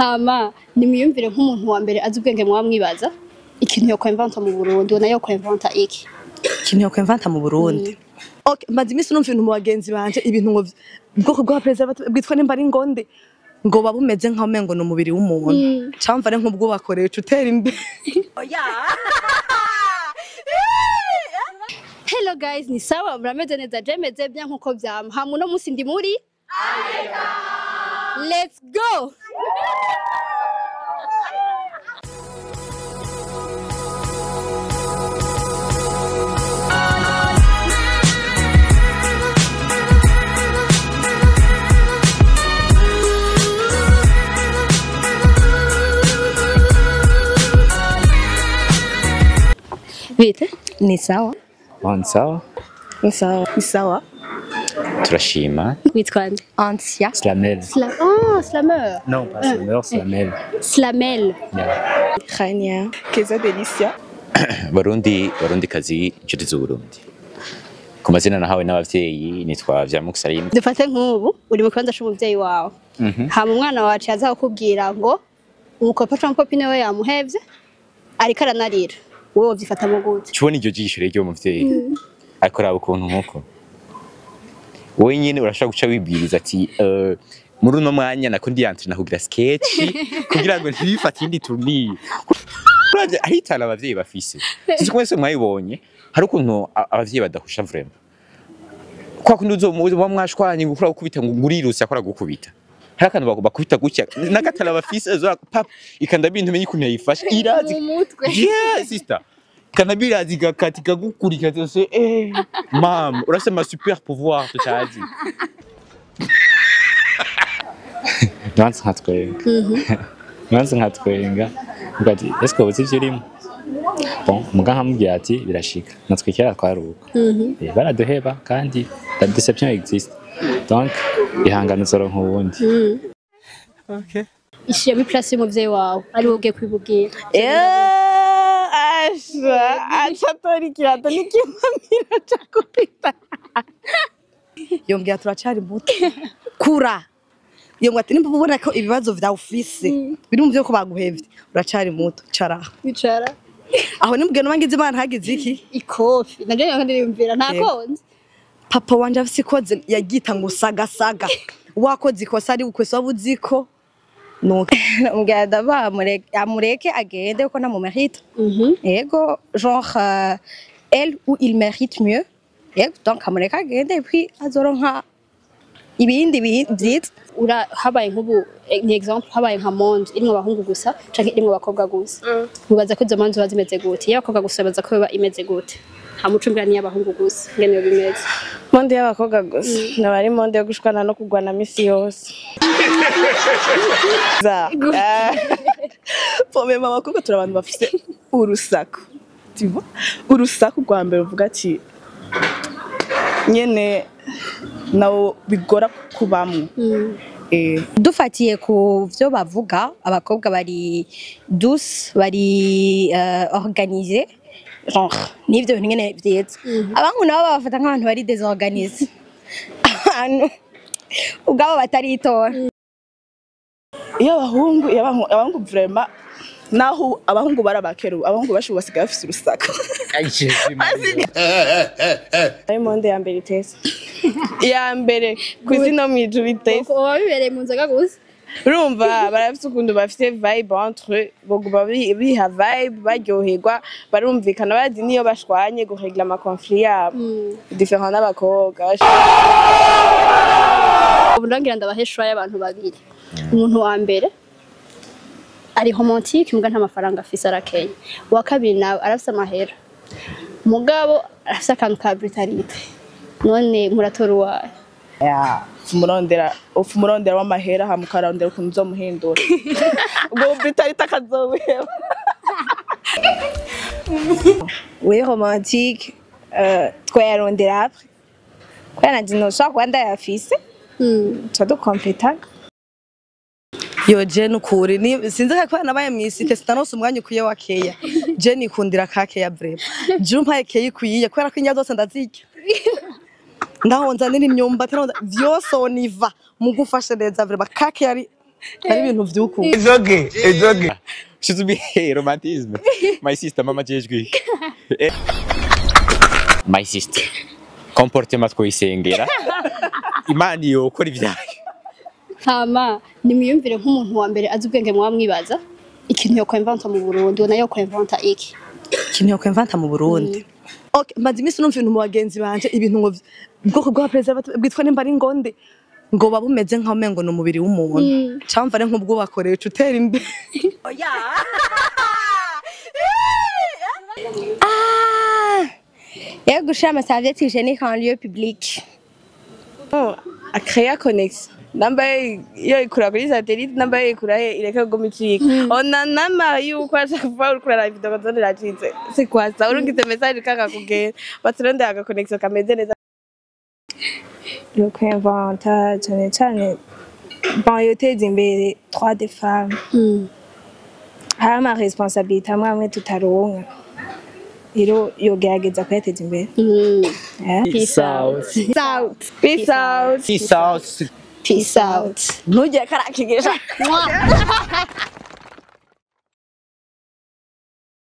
Hama nimwiyumvire nk'umuntu wa mbere azi ubwenge muba mwibaza ikintu yo kwinventa mu Burundi, ubona yo kwinventa iki? Ikintu yo kwinventa mu Burundi. Okay, maze iminsi numva ibintu mu bagenzi banje, ibintu ngo ubwoko bwa preservative bwitwa nimba ari ngonde ngo babumeze nka umengo ni umubiri w'umuntu. Camva ari nk'ubwo bakoresha utera imbere. Hello guys, ni sawa, murameze neza, je meze bien nkuko vyama. Hama uno musi ndi muri Let's go! Bite? Ni sawa. Bon, sawa. Ni sawa. Ni sawa. Turashima. Witwa nde? Antia. Slamel. Oh, slameur. Non, pas slameur, Slamel. Slamel. Yeah. Khania. Keza Delicia. Barundi, Barundi kazi, inshuti z'Uburundi. Ku mazina nahawe n'abavyeyi nitwa Vyamuk Salim. Dufate nk'ubu uri mu kibanza c'umuvyeyi wawe. Hama umwana wacu yaza kukubwira ngo umukopa canke copine we yamuhevye ariko aranarira. Wowe wovyifata mu gute? Cubona iryo jisho rero ry'uwo muvyeyi. Ariko raba ukuntu nkuko. Wowe nyene urashobora guca wibwiriza ati muri uno mwanya nako ndiyantrena kugira sketch kugira ngo ntibifate iyindi tournure. Uravye ahitana abavyeyi bafise. Sinzi ko mwese mwayibonye, hari ukuntu abavyeyi badahusha vraiment. Kwa kundi uzomuba mwashwanye ngo ukora gukubita ngo nguriruse akora gukubita. Hari akantu bakubita gutya n'agatara bafise zo pap ikanda bintu menye ukuntu yayifashe irazi. Mu mutwe. Yeah, sister. Kanabira zigakati kagukurikira zose mam, urafise ama super pouvoir tutazi. Nanze nkatwenga. Nanze nkatwenga. Mvuga ati ese uzi ivyo urimo? Bon, muga nkamubwira ati birashika. Natwe kera twaruka. Baraduheba kandi la déception existe. Donc ihangane uzoronka uwundi. Okay. Ishire muri place y'umuvyeyi wawe ari wowe ugiye kwibubwira. Asha, acha tora ikirato n'ikimamiro ca kubita. Yombwira turacari muto. Kura. Yombwira ati nimba ubona ko ibibazo vyawe ufise biri mu vyo ko baguhevye uracari muto cara. Bicara. Aho nimubwiye no ngize Imana hagize iki? Ikofi. Navyo nyo ndiyumvira nta konzi. Papa wanje afise ikoze yagita ngo sagasaga. Wakoze ikosa ari ukwese wabuziko. Nuko Mbwira d'abord amureke agende kuko ntamu mérite. Yego, genre elle ou il mérite mieux. Yego, donc amureke agende et puis azoronka ibindi vyiza. Ura habaye nk'ubu ni exemple habaye nka monde irimwo abahungu gusa canke irimwo abakobwa gusa. Mubaza ko izo manza ziba zimeze gute? Iyo abakobwa gusa baza ko biba imeze gute? Nta muco mbwira niyo abahungu gusa ngene biba bimeze. Monde y'abakobwa gusa. Naba ari monde yo gushwana no kugwana misi yose. Za. Pome mama kuko turi abantu bafise urusaku. Tu vois? Urusaku rwa mbere uvuga ati nyene nawo bigora kubamwo. Dufatiye ku vyo bavuga, abakobwa bari douce, bari organisé, genre nivyo bintu nyene vyiza. Abahungu nabo babafata nk'abantu bari désorganisé. Abantu ubwabo bataritora. Iyo abahungu, iyo abahungu vraiment naho abahungu barabakeru, abahungu bashu basigaye bafise urusaku. Ari monde ya mbere itese. Ya mbere kw'isi no mw'ijuru itese. Uba bibereye mu nzoga gusa. Urumva barafise ukuntu bafise vibe entre eux, baguma biha vibe, baryoherwa, barumvikana, bazi niyo bashwanye guregla ama conflit yabo. Différent n'abakobwa. Ubu ndangira ndabaheshwa y'abantu babiri. Umuntu wa mbere ari romantique muga nta mafaranga afise arakenya. Uwa kabiri nawe arafise amahera. Mugabo arafise akantu ka brutalité. None muratora uwahe? Ya, ufumurondera w'amahera hama ukarondera ukuntu uzomuhindura. Ubwo brutalité akazobuheba. Oui, romantique, twayarondera après. Kubera nanje noshobora kuba ndayafise, tuba dukompeta. Yo je nukuri ni sinzi ko nabaye mw'isite sitanose umwanya ukwiye wa keya. Je nikundira ka keya vraiment. Je umpaye keya ikwiye kubera ko indya zose ndazirya. Ndahonza nini imyumbati ndahonza vyose oniva mugufashe neza vraiment ka keya ari Hari ibintu vy'uku. It's okay. It's okay. Hey, romantisme. My sister, mama jejwi. My sister. Comportement twoyisengera. Imana yokora ivyayo. Hama nimwiyumvire nk'umuntu wa mbere azi ubwenge, mwaba mwibaza ikintu yo kwinventa mu Burundi, ubona yo kwinventa iki? Ikintu yo kwinventa mu Burundi. Okay, maze iminsi numva ibintu mu bagenzi banje, ibintu ngo ubwoko bwa préservatif bwitwa nimba ari ngonde, ngo buba bumeze nkaho umengo ni umubiri w'umuntu. Camva ari nk'ubwubakorewe uca utera imbere. Ah, yego, gushira ama serviettes hygiéniques en lieu public. Akrea connexion namba iyo ikura kuri satellite, namba iyo ikura he, ireka kuguma icika. On en a marre yuko à chaque fois uriko uraraba video zone iracitse. C'est quoi ça? Urungitse message kaka kugenda baturondera aga connexion kameze neza. Yo kwinventa cyane cyane, bon, yoteza imbere droit des femmes. Hari ama responsabilité amwe amwe tutaronka, rero yogerageza kuyateza imbere. Peace out. Out. Peace out. Peace out. Peace out. Ntugire karakigisha. Mwah.